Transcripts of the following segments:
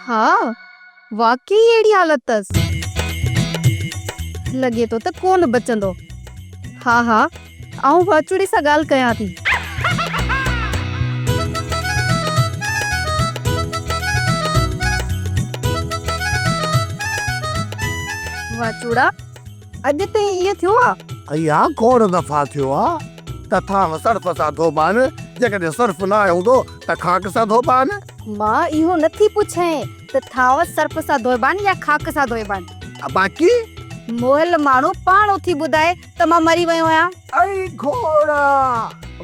ها، واقعي اهڙي حالت اٿس. لڳي ٿو ته ڪونه بچندو. ها ها، آئون واچوڙي سان ڳالهه ڪيان ٿي. واچوڙا، اڄ تائين ائين ٿيو آ؟ ايا کوڙ دفعا ٿيو آ ته ٿانو سرف سان ڌوبا آهن، جيڪڏهن سرف ناهي هوندو ته خاڪ سان ڌوبا آهن. مان اهو نه ٿي پڇين ته ٿانو سرف سان ڌوئبا آهن يا خاڪ سان ڌوئبا آهن. باقي؟ مئل ماڻهو پاڻ اٿي ٻڌائي ته مان مري ويو آهيان. اي گهوڙا!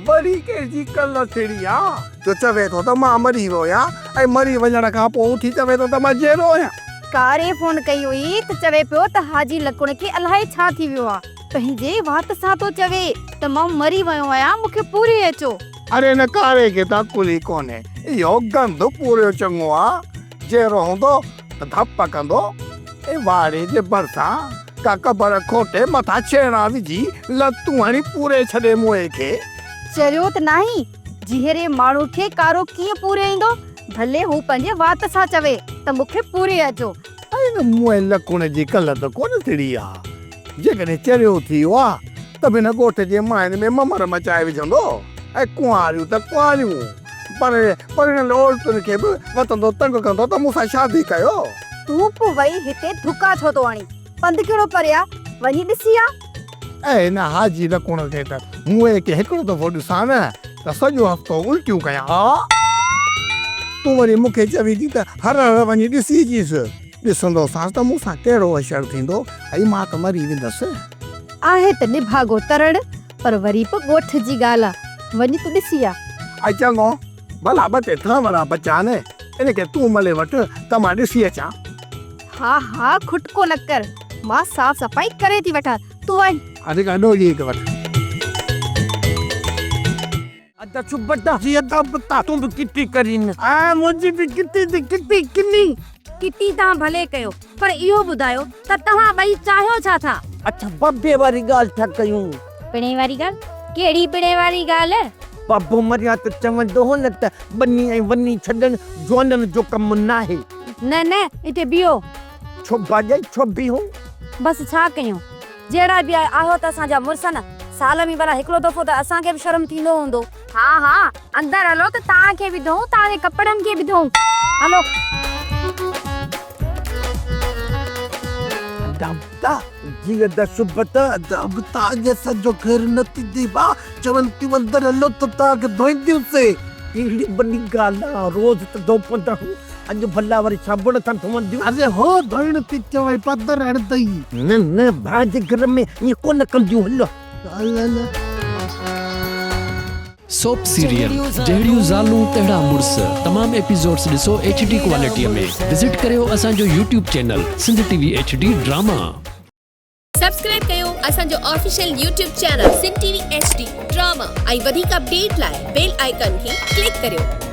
وري ڪنهن جي ڪل ٿيڙي آ جو چوي ٿو ته مان مري ويو آهيان ۽ مري وڃڻ کان پوء اٿي چوي ٿو ته مان جيئرو آهيان. ڪاري فون ڪئي هئي ته چوي پيو ته حاجي لڪڻ کي الائي ڇا ٿي ويو آ. پنهنجي وات سان ٿو چوي ته مان مري ويو آهيان مون کي پوري اچو. اڙي ان ڪاري کي ته عقل ئي ڪونهي. اهو گند پوريو چڱو آ. جيئرو هوندو ته ڌپ ڪندو. ۽ واڙي جي ڀرسان ڪا قبر کوٽي مٿان ڇيڻا وجهي لتون هڻي پوري ڇڏي موئي کي. چريو ته ناهين، جيئري ماڻهو کي ڪارو ڪيئن پوري ايندو؟ ڀلي هو پنهنجي وات سان چوي ته مون کي پوري اچو. ۽ ان موئي لڪڻ جي ڪل ته ڪونه ٿڙي ها. جيڪڏهن چريو ٿي ويو ها ته به هن ڳوٺ جي ماين ۾ ممر مچائي وجهندو ۽ ڪنواريون ته ڪنواريون پر پرڻيل عورتن کي به وتندو تنگ ڪندو ته مون سان شادي ڪيو. تون به وئي هتي ڌڪا ڇو ٿو هڻين؟ پنڌ ڪهڙو پري آ، وڃي ڏسي آ. اي هن حاجي لڪڻ کي ته موئي کي هڪڙو دفعو ڏسان نه ته سڄو هفتو الٽيون ڪيان ها. تون وري مون کي چوين ٿي ته هر هر وڃي ڏسي اچيس. ڏسندوسانس ته مون سان ڪهڙو حشر ٿيندو ۽ مان ته مري ويندس. آهي ته نڀاڳو ترڙ، پر وري به ڳوٺ جي ڳالهه آ، وڃ تون ڏسي آ. اي چڱو، ڀلا ٻه ٽي ٿانورا بچا نه، ان کي تون ملي وٺ ته مان ڏسي اچان. ها ها، کٽڪو نه ڪر، مان صاف صفائي ڪري ٿي وٺان، تون وڃ. ها ٺيڪ آ، ڏوهي هڪ وٺ. ادا سبتا. جي ادا بتا. تون به ڪٽي ڪرين. آء منهنجي به ڪٽي تي ڪٽي ڪني. ڪٽي توهان ڀلي ڪيو پر اهو ٻڌايو ته توهان ٻئي چاهيو ڇا ٿا؟ اڇا بابي واري ڳالهه ٿا ڪيون. پڻي واري ڳالهه؟ ڪهڙي پڻي واري ڳالهه؟ بابو مريا ته چوندو هو نه ته ٻني ۽ وني ڇڏڻ جوانن جو ڪم ناهي. نه نه اتي بيهو. ڇو ڀاڄائي ڇو بيهون؟ بس ڇا ڪيون. جهڙا به آهيو ته اسان جا مڙس نه، سال ۾ ڀلا هڪڙو دفعو ته اسان کي به شرم ٿيندو هوندو. ها ها اندر هلو ته توهان کي به ڌوئون توهان جي ڪپڙن کي به ڌوئون هلو. ادا جي ادا سبت ادا به توهان جي اسان جو گهر نه ٿيندي ڀا چون ٿيون اندر هلو ته توهان کي ڌوئينديونسي. ڪهڙي وڏي ڳالهه آ روز ته ڌوپندا آهيون اڄ ڀلا وري صابڻ سان ڌوئنديون. اري هو ڌوئڻ ٿي چوين پڌر هڻندئي. نه نه ڀاء جي گهر ۾ ائين ڪونه ڪنديون هل. هل هل. سوپ سيريل جهڙيون زالون تهڙا مڙس تمام ايپيسوڊس ڏسو ايڇ ڊي ڪوالٽي ۾ وزٽ ڪريو اسان جو YouTube channel Sindh T V H D drama. Subscribe ڪيو اسان جو official YouTube channel Sindh T V H D drama ۽ وڌيڪ اپڊيٽ لاء بيل آئيڪان کي ڪلڪ ڪريو.